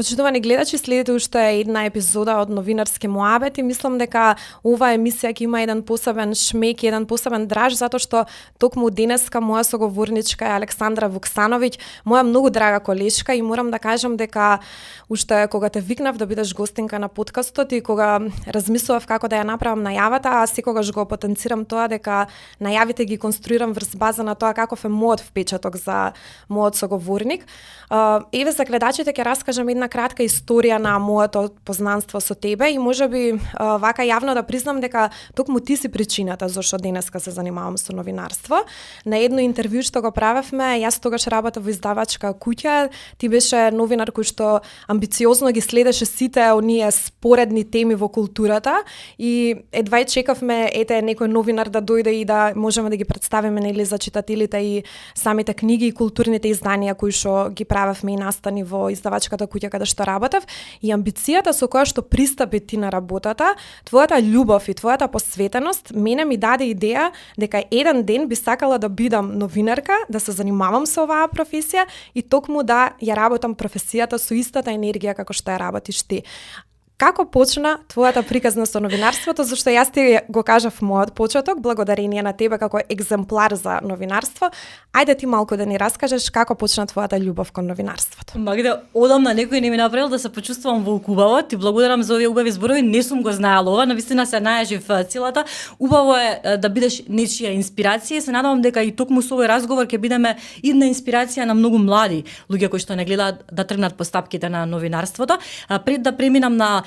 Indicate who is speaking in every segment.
Speaker 1: Почитувани гледачи, следите уште една епизода од Новинарски муабет и мислам дека оваа емисија ќе има еден посебен шмек, еден посебен драж, затоа што токму денеска моја соговорничка е Александра Вуксановиќ, моја многу драга колешка, и морам да кажам дека уште кога те викнав да бидеш гостинка на подкастот и кога размислував како да ја направам најавата, а секогаш го потенцирам тоа дека најавите ги конструирам врз база на тоа каков е мојот впечаток за мојот соговорник. Еве за гледачите ќе раскажам една кратка историја на моето познанство со тебе и можеби вака јавно да признам дека токму ти си причината зашто денеска се занимавам со новинарство. На едно интервју што го правевме, јас тогаш работев во издавачка куќа, ти беше новинар кој што амбициозно ги следеше сите оние споредни теми во културата и едва и чекавме некој новинар да дојде и да можеме да ги представиме нели за читателите и самите книги и културните изданија кои што ги правевме и настани во издавачката куќа каде што работев, и амбицијата со која што пристапи ти на работата, твојата љубов и твојата посветеност мене ми даде идеја дека еден ден би сакала да бидам новинарка, да се занимавам со оваа професија и токму да ја работам професијата со истата енергија како што ја работиш ти. Како почна твојата приказна со новинарството, зашто јас ти го кажав мојот почеток, благодарение на тебе како екземплар за новинарство. Ајде ти малку да ни раскажеш како почна твојата љубов кон новинарството.
Speaker 2: Магде, одамна некој не ми направил да се почувствувам волкубаво. Ти благодарам за овие убави зборови, не сум го знаела ова, навистина се најажив целата. Убаво е да бидеш нечија инспирација. Се надевам дека и токму со овој разговор ќе бидеме една инспирација на многу млади луѓе кои што не гледаат да тргнат по стапките на новинарството. Пред да преминам на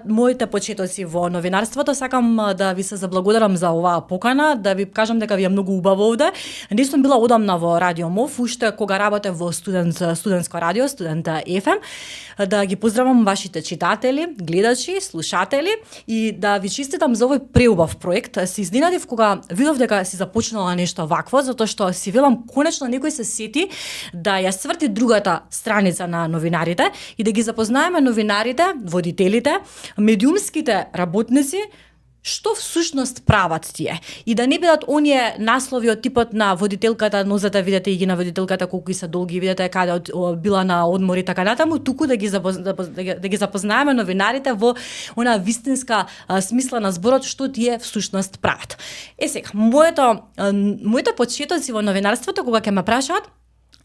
Speaker 2: моите почетоци во новинарството, сакам да ви се заблагодарам за оваа покана, да ви кажам дека ви е многу убаво овде. Не сум била одамна во Радио МОВ, уште кога работев во студентско радио, Студент FM, да ги поздравам вашите читатели, гледачи, слушатели и да ви честитам за овој преубав проект. Се изненадив кога видов дека си започнала нешто вакво, затоа што си велам конечно некој се сети да ја сврти другата страница на новинарите и да ги запознаеме новинарите, водителите, медиумските работници, што всушност прават тие. И да не бидат оние наслови од типот на водителката, нозете видите и ги на водителката колку се долги, видите каде била на одмор и така натаму, туку да ги запознаеме новинарите во она вистинска смисла на зборот што тие всушност прават. Сега, моите почетоци во новинарството кога ќе ме прашаат,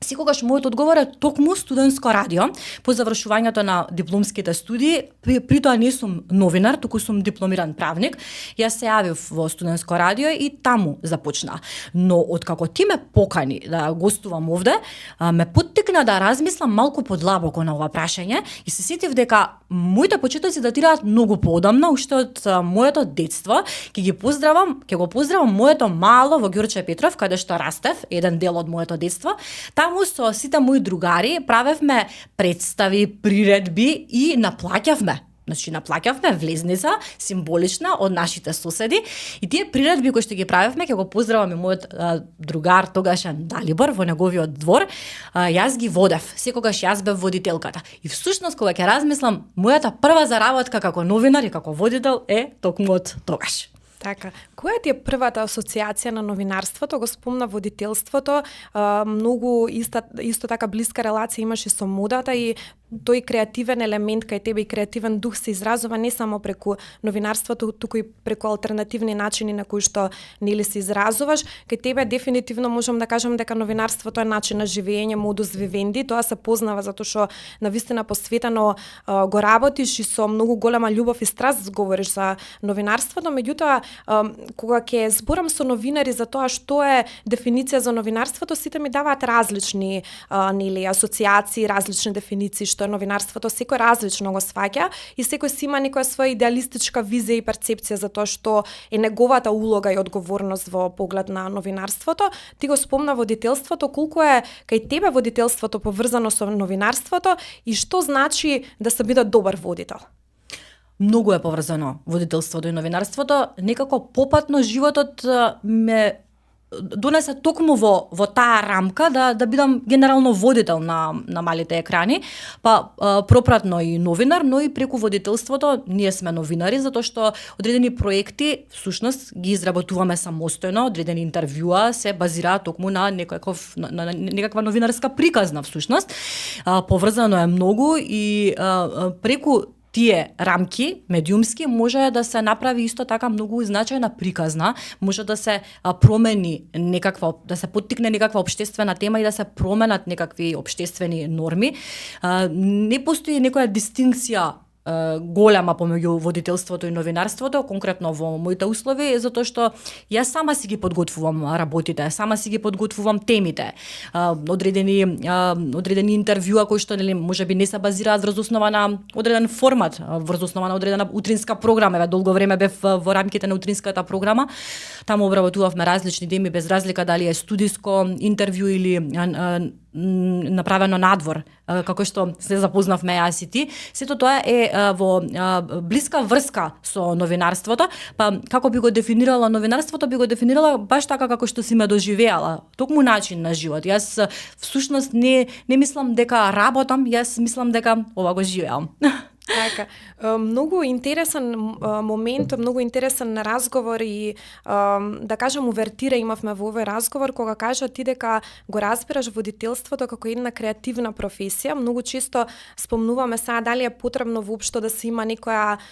Speaker 2: секогаш мојот одговор е токму студентско радио. По завршувањето на дипломските студии, при тоа не сум новинар, туку сум дипломиран правник. Јас се јавив во студентско радио и таму започна. Но откако ти ме покани да гостувам овде, ме поттикна да размислам малку подлабоко на ова прашање и се сетив дека моите почетоци датираат многу поодамна, уште од моето детство. Ќе го поздравам моето мало во Ѓурче Петров, каде што растев, еден дел од моето детство. Таму со сите мои другари правевме представи, приредби и наплаќавме. Значи, наплаќавме влезница, символична од нашите соседи и тие приредби кои што ги правевме, ќе го поздравам и мојот другар тогашен Далибор во неговиот двор, јас ги водев. Секогаш јас бев водителката. И всушност кога ќе размислам, мојата прва заработка како новинар и како водител е токму од тогаш.
Speaker 1: Така, која ти е првата асоциација на новинарството? Го спомна водителството, многу исто така блиска релација имаш и со модата и тој креативен елемент кај тебе и креативен дух се изразува не само преку новинарството, туку и преку алтернативни начини на кои што нели се изразуваш. Кај тебе дефинитивно можам да кажам дека новинарството е начин на живење, модус вивенди, тоа се познава затоа што навистина посветено го работиш и со многу голема љубов и страст говориш за новинарството, меѓутоа кога ќе зборам со новинари за тоа што е дефиниција за новинарството, сите ми даваат различни нели асоциации, различни дефиниции што е новинарството, секој различно го сваќа и секој си има некоја своја идеалистичка визија и перцепција за тоа што е неговата улога и одговорност во поглед на новинарството. Ти го спомна водителството, колку е кај тебе водителството поврзано со новинарството и што значи да се биде добар водител?
Speaker 2: Многу е поврзано водителството и новинарството. Некако попатно животот ме донесе токму во таа рамка да бидам генерално водител на малите екрани, па пропратно и новинар, но и преку водителството ние сме новинари, затоа што одредени проекти всушност ги изработуваме самостојно, одредени интервјуа се базираат токму на некаква новинарска приказна всушност. Поврзано е многу и преку тие рамки медиумски може да се направи исто така многу значајна приказна, може да се промени да се поттикне некаква општествена тема и да се променат некакви општествени норми. Не постои некоја дистинкција голема помеѓу водителството и новинарството, конкретно во моите услови, затоа што јас сама си ги подготвувам работите, сама си ги подготвувам темите. Одредени интервјуа кои што можеби не се базираат врз основа на одреден формат, врз основа на одредена утринска програма. Долго време бев во рамките на утринската програма. Таму обработувавме различни теми без разлика дали е студиско интервју или направено надвор, како што се запознавме јас и ти. Сето тоа е во блиска врска со новинарството, па како би го дефинирала новинарството, би го дефинирала баш така како што си ме доживеала, токму начин на живот. Јас всушност не мислам дека работам, јас мислам дека ова го живеам.
Speaker 1: Така, многу интересен момент, многу интересен разговор и да кажам увертира имавме во овој разговор кога кажа ти дека го разбираш водителството како една креативна професија. Многу често спомнуваме сега дали е потребно воопшто да се има некоја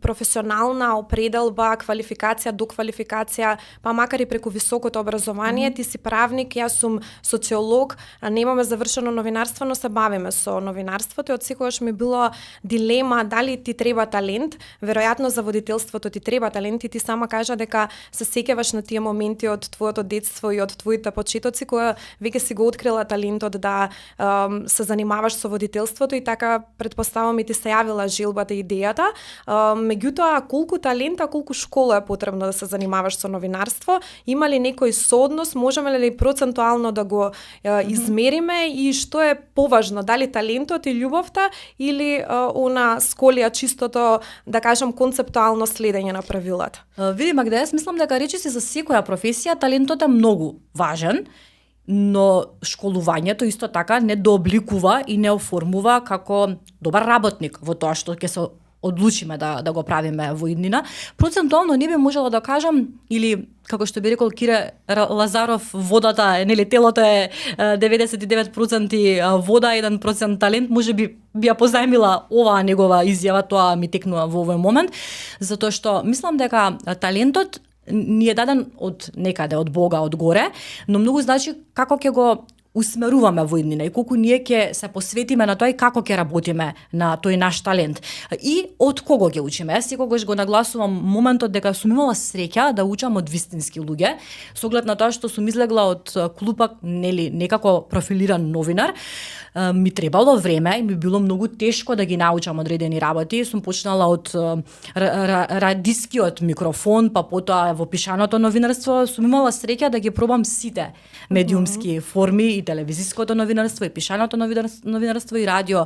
Speaker 1: професионална определба, квалификација, доквалификација, па макар и преку високото образование. Ти си правник, јас сум социолог, немаме завршено новинарство, но се бавиме со новинарството и од секогаш ми било дилема дали ти треба талент. Веројатно за водителството ти треба талент и ти сама кажа дека се сеќаваш на тие моменти од твоето детство и од твоите почетоци кога веќе си го открила талентот да се занимаваш со водителството и така претпоставам и ти се јавила желбата и идејата. Меѓутоа колку талент, колку школа е потребно да се занимаваш со новинарство? Има ли некој сооднос? Можеме ли процентуално да го измериме и што е поважно? Дали талентот и љубовта или она сколија чистото, да кажам, концептуално следење на правилата?
Speaker 2: Види, Магда, јас мислам дека речиси за секоја професија талентот е многу важен, но школувањето исто така не дообликува и не оформува како добар работник во тоа што ќе се одлучиме да го правиме во иднина. Процентуално не би можела да кажам, или како што би рекол Кире Лазаров, водата, нели телото е 99% вода, 1% талент, може би ја позајмила оваа негова изјава, тоа ми текнува во овој момент, затоа што мислам дека талентот ни е даден од некаде, од Бога, од горе, но многу значи како ќе го усмеруваме во иднина и колку ние ќе се посветиме на тоа и како ќе работиме на тој наш талент. И од кого ќе учиме? Јас секогаш го нагласувам моментот дека сум имала среќа да учам од вистински луѓе, со оглед на тоа што сум излегла од клупа, нели, некако профилиран новинар. Ми требало време и ми било многу тешко да ги научам одредени работи. Сум почнала од радискиот микрофон, па потоа во пишаното новинарство. Сум имала среќа да ги пробам сите медиумски форми, и телевизиското новинарство, и пишаното новинарство, и радио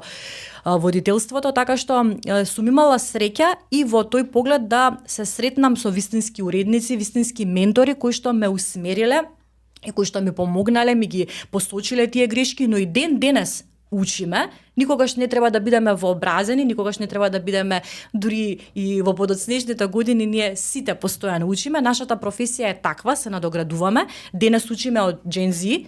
Speaker 2: водителството, така што сум имала среќа и во тој поглед да се сретнам со вистински уредници, вистински ментори кои што ме усмериле и кои што ми помогнале, ми ги посочиле тие грешки, но и ден денес учиме. Никогаш не треба да бидеме вообразени, никогаш не треба да бидеме дури и во подоцнежните години, ние сите постојано учиме. Нашата професија е таква, се надоградуваме. Денес учиме од Gen Z.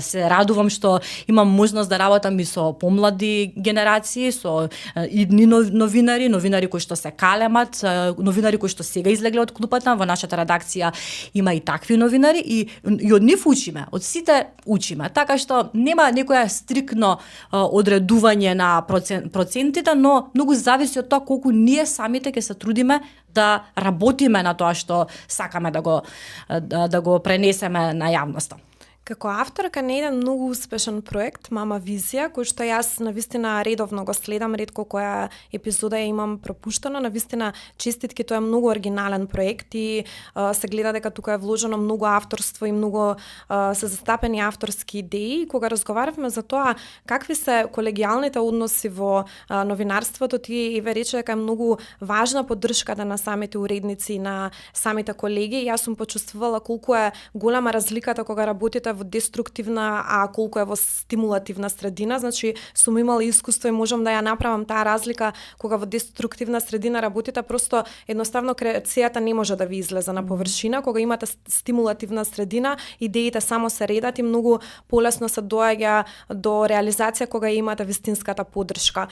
Speaker 2: Се радувам што имам можност да работам и со помлади генерации, со идни новинари кои што се калемат, новинари кои што сега излегле од клупата. Во нашата редакција има и такви новинари и од нив учиме, од сите учиме. Така што нема некоја стрикно одредување на процентите, но многу зависи од тоа колку ние самите ќе се трудиме да работиме на тоа што сакаме да го пренесеме на јавноста.
Speaker 1: Како авторка на еден многу успешен проект, Мама Визија, кој што јас навистина редовно го следам, ретко која епизода ја имам пропуштено, навистина честитки, тоа е многу оригинален проект и се гледа дека тука е вложено многу авторство и многу се застапени авторски идеи. И кога разговаравме за тоа какви се колегијалните односи во новинарството, ти Еве рече дека е многу важна поддршката на самите уредници и на самите колеги. Јас сум почувствувала колку е голема разликата кога работите во деструктивна, а колку е во стимулативна средина. Значи, сум имала искуство и можам да ја направам таа разлика кога во деструктивна средина работите, просто едноставно креацијата не може да ви излезе на површина. Кога имате стимулативна средина, идеите само се редат и многу полесно се доаѓа до реализација кога имате вистинската поддршка.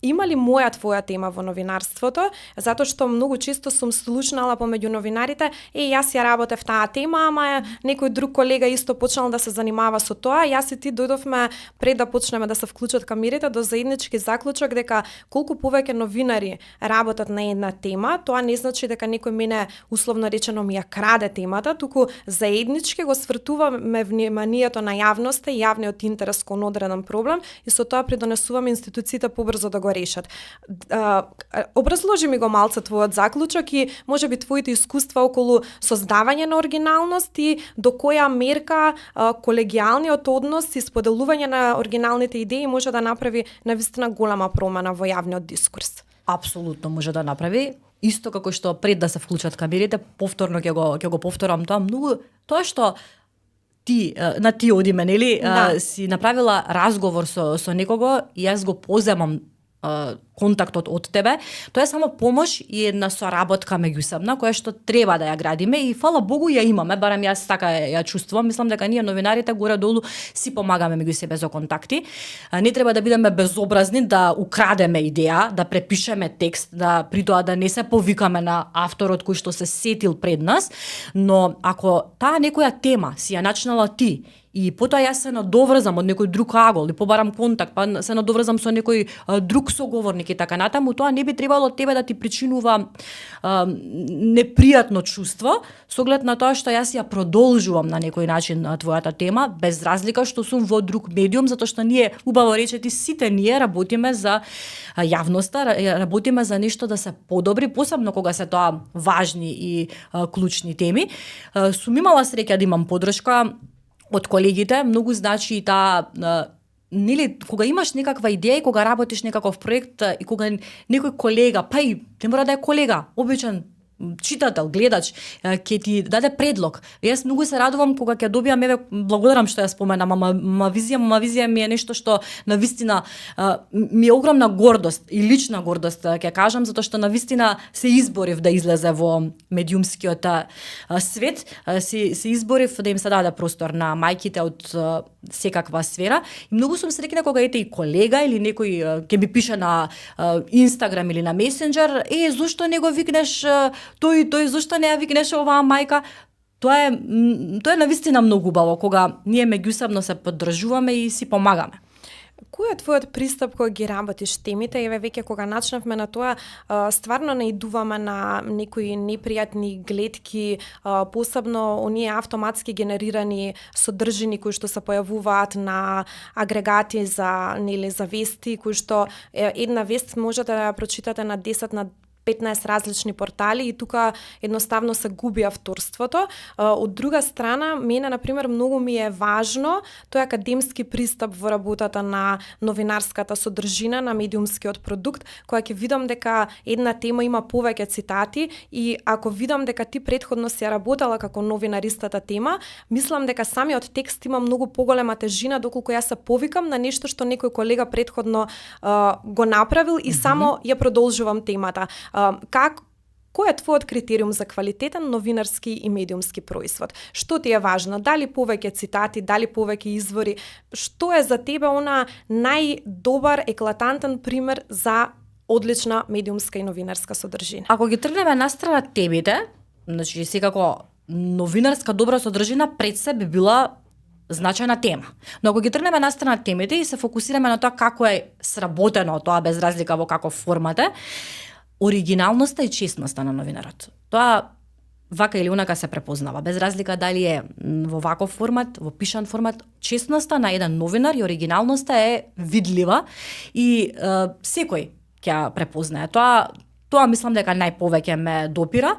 Speaker 1: Има ли моја твоја тема во новинарството? Затоа што многу често сум слушнала помеѓу новинарите, јас ја работев таа тема, ама некој друг колега исто почнал да се занимава со тоа. Јас и ти дојдовме пред да почнеме да се вклучат камерите до заеднички заклучок дека колку повеќе новинари работат на една тема, тоа не значи дека некој мене условно речено ми ја краде темата, туку заеднички го свртуваме вниманието на јавноста и јавниот интерес кон одреден проблем и со тоа придонесуваме институциите побрзо да го решат. Образложи ми го малце твојот заклучок и можеби твоите искуства околу создавање на оригиналност и до која мерка колегијалниот однос и споделување на оригиналните идеи може да направи навистина голема промена во јавниот дискурс.
Speaker 2: Апсолутно може да направи. Исто како што пред да се вклучат камерите, повторно ќе го повторам тоа многу, тоа што ти одиме, нели, си направила разговор со некого и јас го поземам контактот од тебе, тоа е само помош и една соработка меѓусебна која што треба да ја градиме и фала Богу ја имаме, барем јас така ја чувствувам. Мислам дека ние новинарите горе-долу си помагаме меѓу себе за контакти. Не треба да бидеме безобразни да украдеме идеја, да препишеме текст, да при тоа да не се повикаме на авторот кој што се сетил пред нас, но ако таа некоја тема си ја начнала ти и потоа јас се надоврзам од некој друг агол и побарам контакт, па се надоврзам со некој друг соговорник и така натаму, тоа не би требало тебе да ти причинува непријатно чувство, со оглед на тоа што јас ја продолжувам на некој начин твојата тема, без разлика што сум во друг медиум, затоа што ние, убаво речети, сите ние работиме за јавноста, работиме за нешто да се подобри, посебно кога се тоа важни и клучни теми. Сум имала среќа да имам поддршка од колегите, многу значи и таа нели, кога имаш некаква идеја и кога работиш некаков проект и кога некој колега, па и не мора да е колега, обичен читател, гледач, ќе ти даде предлог. Јас многу се радувам кога ќе добиам, еве, благодарам што ја споменам, Мама Визија ми е нешто што навистина ми е огромна гордост и лична гордост, ќе кажам, затоа што навистина се изборив да излезе во медиумскиот свет, се изборив да им се даде простор на мајките од секаква сфера и многу сум среќна кога ете и колега или некој ќе ми пише на Инстаграм или на Месенџер, зошто не го викнеш тој зошто не ја викнеш оваа мајка? Тоа е навистина многу убаво кога ние меѓусебно се поддржуваме и си помагаме.
Speaker 1: Кој е твојот пристап кога ги работиш темите? Еве веќе кога начнавме на тоа, стварно наидуваме на некои непријатни гледки, посебно оние автоматски генерирани содржини кои што се појавуваат на агрегати за вести, кои што една вест можете да ја прочитате на 10 на 15 различни портали и тука едноставно се губи авторството. Од друга страна, мене, например, многу ми е важно тој академски пристап во работата на новинарската содржина, на медиумскиот продукт, која ќе видам дека една тема има повеќе цитати и ако видам дека ти предходно си ја работела како новинаристата тема, мислам дека самиот текст има многу поголема тежина доколку јас се повикам на нешто што некој колега предходно го направил и само ја продолжувам темата. Кој е твојот критериум за квалитетен новинарски и медиумски производ? Што ти е важно? Дали повеќе цитати, дали повеќе извори? Што е за тебе она најдобар, еклатантен пример за одлична медиумска и новинарска содржина?
Speaker 2: Ако ги тргнеме настрана темите, значи секако новинарска добра содржина пред се би била значајна тема. Но ако ги тргнеме настрана темите и се фокусираме на тоа како е сработено тоа без разлика во каков формат е, оригиналноста и честноста на новинарот. Тоа вака или онака се препознава, без разлика дали е во ваков формат, во пишан формат. Честноста на еден новинар и оригиналноста е видлива и секој ќе ја препознае. Тоа мислам дека најповеќе ме допира,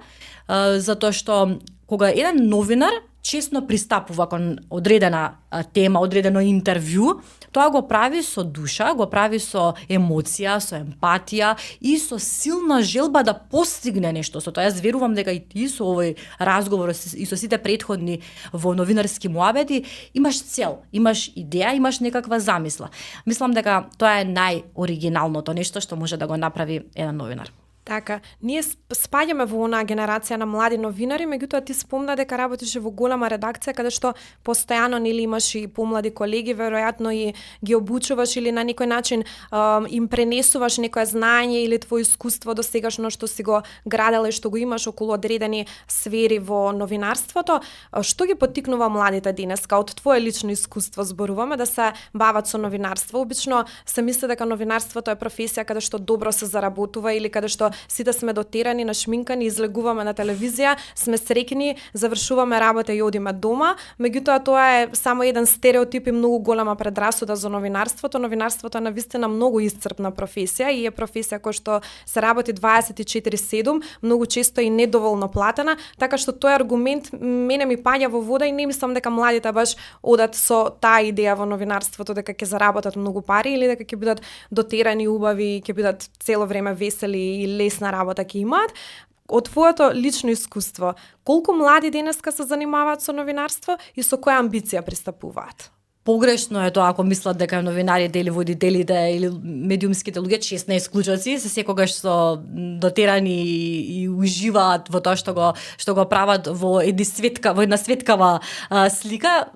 Speaker 2: затоа што кога еден новинар честно пристапува кон одредена тема, одредено интервју, тоа го прави со душа, го прави со емоција, со емпатија и со силна желба да постигне нешто. Со тоа јас верувам дека и ти со овој разговор и со сите претходни во новинарски муабети имаш цел, имаш идеја, имаш некаква замисла. Мислам дека тоа е најоригиналното нешто што може да го направи еден новинар.
Speaker 1: Така, ние спаѓаме во онаа генерација на млади новинари, меѓутоа ти спомна дека работеше во голема редакција каде што постојано нели имаш и помлади колеги, веројатно и ги обучуваш или на некој начин им пренесуваш некое знаење или твое искуство до сегашно што си го градела и што го имаш околу одредени сфери во новинарството. Што ги поттикнува младите денеска од твое лично искуство зборуваме да се бават со новинарство? Обично се мисли дека новинарството е професија каде што добро се заработува или каде што сите сме дотерани, нашминкани, излегуваме на телевизија, сме среќни, завршуваме работа и одиме дома. Меѓутоа тоа е само еден стереотип и многу голема предрасуда за новинарството. Новинарството е навистина многу исцрпна професија и е професија која што се работи 24/7, многу често и недоволно платена, така што тој аргумент мене ми паѓа во вода и не мислам дека младите баш одат со таа идеја во новинарството дека ќе заработат многу пари или дека ќе бидат дотерани, убави, ќе бидат цело време весели и лесна работа ќе имаат. Од твоето лично искуство, колку млади денеска се занимаваат со новинарство и со која амбиција пристапуваат?
Speaker 2: Погрешно е тоа ако мислат дека новинарите или водителите или медиумските луѓе, честни исклучоци, се секогаш со дотерани и уживаат во тоа што го прават во една светкава слика.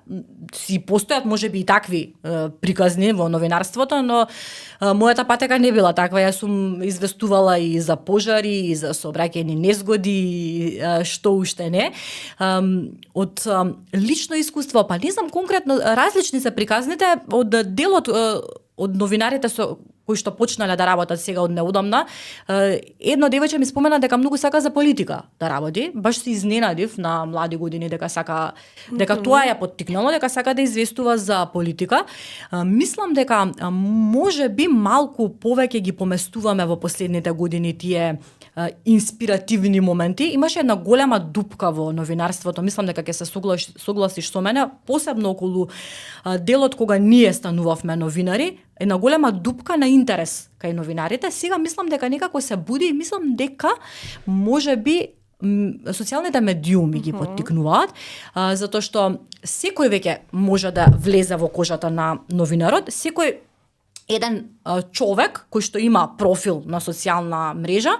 Speaker 2: Си постојат можеби и такви приказни во новинарството, но мојата патека не била таква. Јас сум известувала и за пожари, и за сообраќајни незгоди, што уште не. Од лично искуство, па не знам конкретно, различни се приказните од делот од новинарите со кои што почнале да работат сега од неодамна. Едно девојче ми спомена дека многу сака за политика да работи. Баш се изненадив на млади години дека тоа ја поттикнало, дека сака да известува за политика. Мислам дека можеби малку повеќе ги поместуваме во последните години тие инспиративни моменти. Имаше една голема дупка во новинарството, мислам дека ќе се согласиш со мене, посебно околу делот кога ние станувавме новинари, една голема дупка на интерес кај новинарите. Сега мислам дека некако се буди и мислам дека можеби социјалните медиуми ги поттикнуваат, затоа што секој веќе може да влезе во кожата на новинарот, секој еден човек кој што има профил на социјална мрежа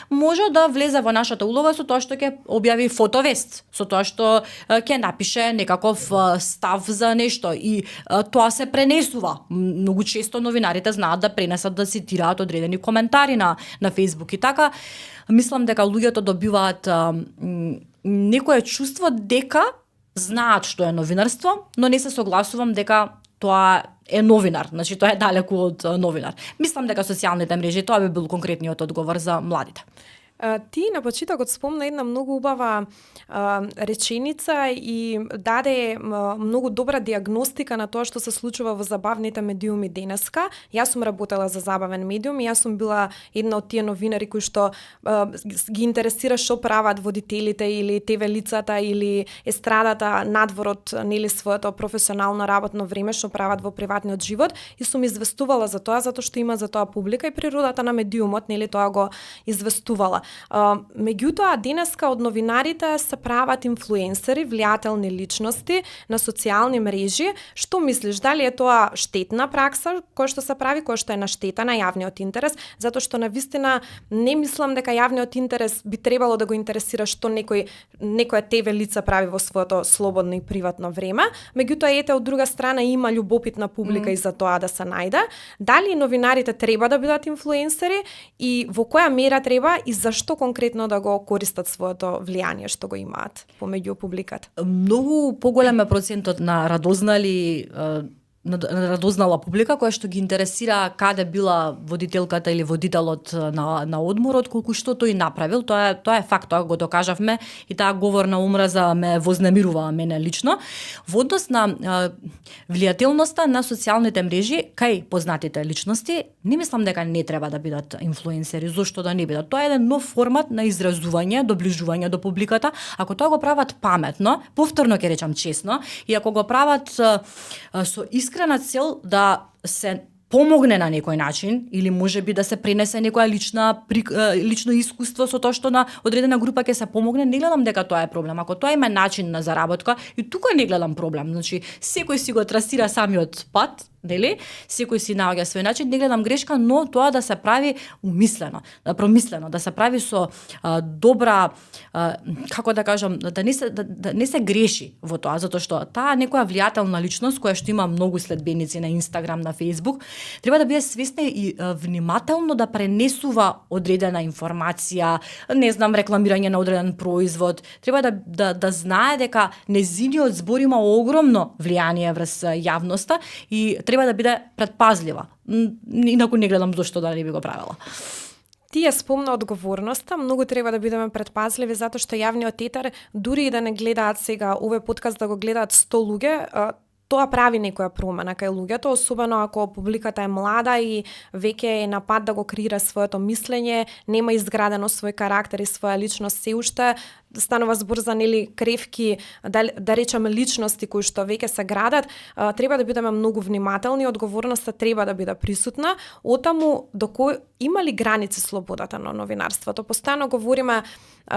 Speaker 2: може да влезе во нашата улога со тоа што ќе објави фотовест, со тоа што ќе напише некаков став за нешто и тоа се пренесува. Многу често новинарите знаат да пренесат, да цитираат одредени коментари на Facebook и така. Мислам дека луѓето добиваат некое чувство дека знаат што е новинарство, но не се согласувам дека тоа е новинар, значи тоа е далеку од новинар. Мислам дека социјалните мрежи, тоа би бил конкретниот одговор за младите.
Speaker 1: Ти на почетокот спомна една многу убава реченица и даде многу добра диагностика на тоа што се случува во забавните медиуми денеска. Јас сум работела за забавен медиум и јас сум била една од тие новинари кои што ги интересира што прават водителите или ТВ лицата или естрадата надвор од нели своето професионално работно време што прават во приватниот живот и сум известувала за тоа затоа што има за тоа публика и природата на медиумот нели тоа го известувала. Меѓутоа, денеска од новинарите се прават инфлуенсери, влијателни личности на социјални мрежи. Што мислиш, дали е тоа штетна пракса која што се прави, која што е на штета на јавниот интерес, затоа што навистина не мислам дека јавниот интерес би требало да го интересира што некоја ТВ лица прави во своето слободно и приватно време. Меѓутоа, ете, од друга страна има љубопитна публика и за тоа да се најде. Дали новинарите треба да бидат инфлуенсери и во која мера треба и зашто конкретно да го користат своето влијание што го имаат помеѓу публиката?
Speaker 2: Многу поголем е процентот на радознали радознала публика која што ги интересира каде била водителката или водителот на одморот, колку што тој направил. Тоа е факт, тоа го докажавме и таа говорна омраза ме вознемирува мене лично. Во однос на влијателноста на социјалните мрежи кај познатите личности, не мислам дека не треба да бидат инфлуенсери, зошто да не бидат. Тоа е еден нов формат на изразување, доближување до публиката. Ако тоа го прават паметно, повторно ќе речам честно, и ако го прават со искрена цел да се помогне на некој начин или можеби да се пренесе некоја лично искуство со тоа што на одредена група ќе се помогне, не гледам дека тоа е проблем. Ако тоа има начин на заработка, и тука не гледам проблем. Значи, секој си го трасира самиот пат, нели? Секој си наоѓа свој начин, не гледам грешка, но тоа да се прави умислено, промислено, да се прави со добра, како да кажам, да не се греши во тоа, затоа што таа некоја влијателна личност која што има многу следбеници на Инстаграм, на Фејсбук, треба да биде свесна и внимателно да пренесува одредена информација, не знам, рекламирање на одреден производ. Треба да знае дека незиниот збор има огромно влијание врз јавноста и треба да биде предпазлива. Инаку не гледам зошто да не би го правила.
Speaker 1: Тие спомна одговорноста, многу треба да бидеме предпазливи затоа што јавниот етер, дури и да не гледаат сега овој подкаст, да го гледаат 100 луѓе, тоа прави некоја промена кај луѓето, особено ако публиката е млада и веќе е на пат да го креира своето мислење, нема изградено свој карактер и своја личност се уште, станува збор за кревки, да речеме личности кои што веќе се градат, треба да бидеме многу внимателни, одговорноста треба да биде присутна, отаму до кој има ли граници слободата на новинарството. Постојано говориме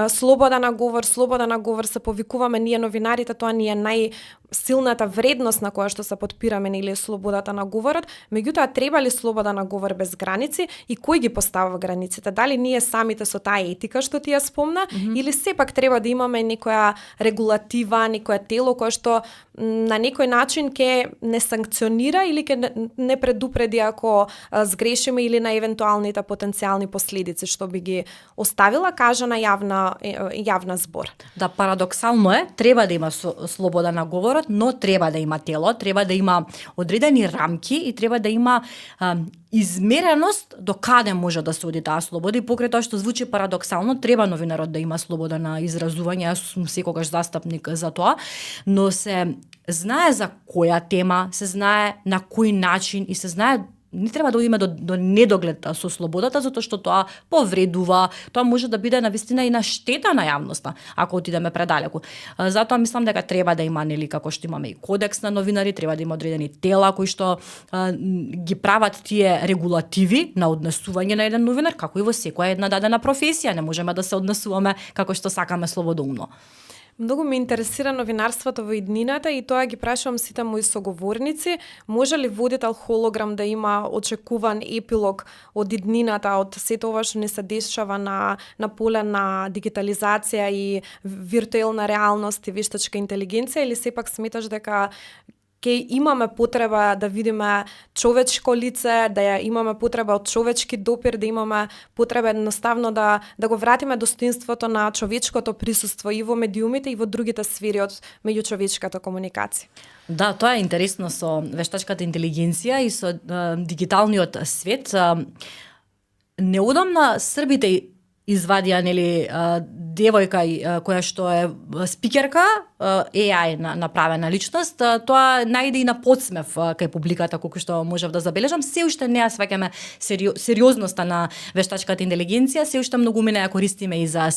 Speaker 1: слобода на говор, се повикуваме ние новинарите, тоа ни е најсилната вредност на која што се подпираме, нели слободата на говорот. Меѓутоа, треба ли слобода на говор без граници и кој ги поставува границите? Дали ние самите со таа етика што ти ја спомна, или сепак треба да имаме некоја регулатива, некоја тело кое што на некој начин ќе не санкционира или ќе не предупреди ако сгрешиме или на евентуалните потенцијални последици што би ги оставила кажана јавна збор.
Speaker 2: Да, парадоксално е, треба да има слобода на говорот, но треба да има тело, треба да има одредени рамки и треба да има измереност до каде може да се оди таа слобода. И покрај тоа што звучи парадоксално, треба новинарот да има слобода на изразување, јас сум секогаш застапник за тоа, но се знае за која тема, се знае на кој начин и се знае не треба да одиме до недоглед со слободата, затоа што тоа повредува, тоа може да биде навистина и на штета на јавноста, ако отидеме предалеку. Затоа мислам дека треба да има, нели, како што имаме и кодекс на новинари, треба да има одредени тела кои што ги прават тие регулативи на однесување на еден новинар, како и во секоја една дадена професија, не можеме да се однесуваме како што сакаме слободоумно.
Speaker 1: Многу ме интересира новинарството во иднината и тоа ги прашувам сите мои соговорници. Може ли водител холограм да има очекуван епилог од иднината, од сето ова што не се дешава на поле на дигитализација и виртуелна реалност и вештачка интелигенција, или сепак сметаш дека ќе имаме потреба да видиме човечко лице, да имаме потреба од човечки допир, да имаме потреба едноставно да го вратиме достоинството на човечкото присуство и во медиумите и во другите сфери од меѓучовечката комуникација.
Speaker 2: Да, тоа е интересно со вештачката интелигенција и со дигиталниот свет. Неодамна србите извадија, нели, девојка која што е спикерка, AI направена личност, тоа најде и на подсмев кај публиката, колку што можев да забележам. Се уште не ја сваќаме сериозноста на вештачката интелигенција, се уште многу мене ја користиме и за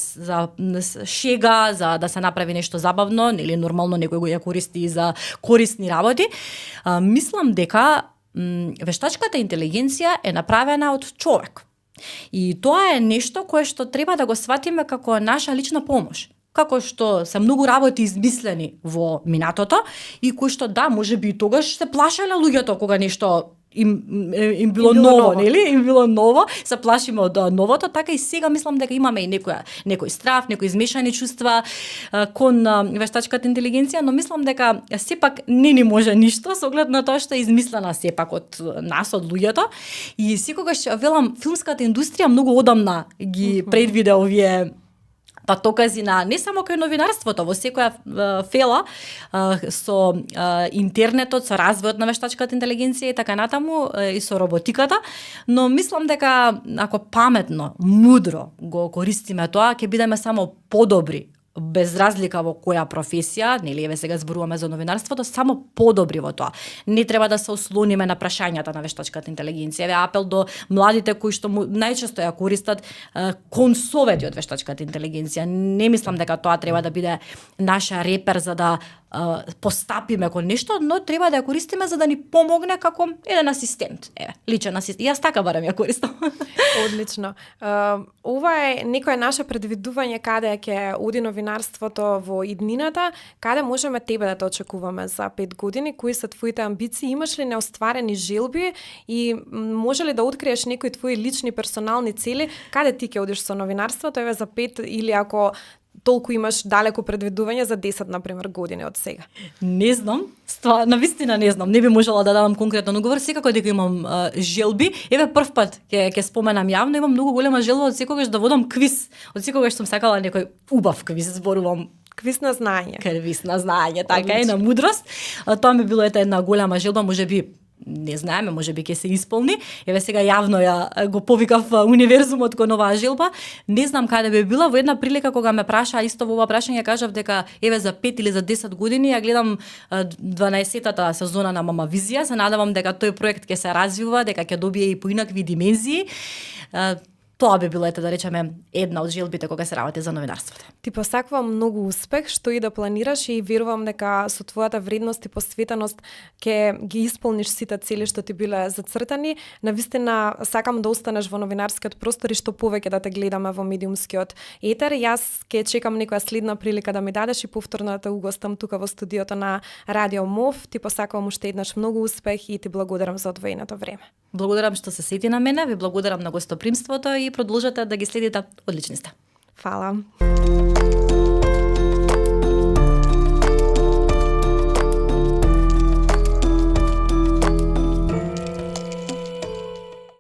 Speaker 2: шега, за да се направи нешто забавно, нели нормално некој го ја користи и за корисни работи. Мислам дека вештачката интелигенција е направена од човек. И тоа е нешто кое што треба да го сватиме како наша лична помош. Како што се многу работи измислени во минатото и кои што да, можеби и тогаш се плашеле луѓето кога нешто им било ново, нели? Им било ново, се плашиме од новото, така и сега мислам дека имаме и некој страв, некои измешани чувства кон вештачката интелигенција, но мислам дека сепак не ни може ништо со оглед на тоа што е измислена сепак од нас, од луѓето. И секогаш велам, филмската индустрија многу одамна ги предвиде овие патокази на не само кај новинарството, во секоја фела со интернетот, со развојот на вештачката интелигенција и така натаму и со роботиката, но мислам дека ако паметно, мудро го користиме тоа, ќе бидеме само подобри без разлика во која професија, нели еве сега зборуваме за новинарството, само подобри во тоа. Не треба да се ослониме на прашањата на вештачката интелигенција. Еве апел до младите кои што најчесто ја користат кон совети од вештачката интелигенција. Не мислам дека тоа треба да биде наша репер за да постапиме кон нешто, но треба да ја користиме за да ни помогне како еден асистент. Еве, личен асистент. Јас така барем ја користам.
Speaker 1: Одлично. Ова е некое наше предвидување каде ќе оди новинарството во иднината, каде можеме тебе да те очекуваме за 5 години, кои се твоите амбиции, имаш ли неостварени желби и може ли да откриеш некои твои лични персонални цели, каде ти ќе одиш со новинарството, еве за 5 или ако толку имаш далеко предвидување за 10, например, години од сега?
Speaker 2: Не знам, навистина не знам, не би можела да дадам конкретен одговор, секако дека имам желби. Еве прв пат ќе споменам јавно, имам многу голема желба од секогаш да водам квиз. Од секогаш сум сакала некој убав квиз, зборувам
Speaker 1: квиз на знаење.
Speaker 2: Квиз на знаење, така е, на мудрост. Тоа ми било една голема желба, можеби не знаеме, можеби ќе се исполни. Еве сега јавно ја го повикав универзумот кон оваа желба. Не знам каде би била. Во една прилика кога ме праша исто во ова прашање, кажав дека еве за 5 или за 10 години ја гледам 12-тата сезона на Мамавизија. Се надевам дека тој проект ќе се развива, дека ќе добие и поинакви димензии. Тоа би било, да речеме, една од желбите кога се работи за новинарството.
Speaker 1: Ти посакувам многу успех, што и да планираш и верувам дека со твојата вредност и посветеност ќе ги исполниш сите цели што ти биле зацртани. Навистина сакам да останеш во новинарскиот простор и што повеќе да те гледаме во медиумскиот етер. Јас ќе чекам некоја следна прилика да ми дадеш и повторно да те угостам тука во студиото на Радио МОВ. Ти посакувам уште еднаш многу успех и ти благодарам за одвоеното време.
Speaker 2: Благодарам што се сети на мене, ви благодарам на гостопримството и продолжете да ги следите. Одлични сте.
Speaker 1: Фала.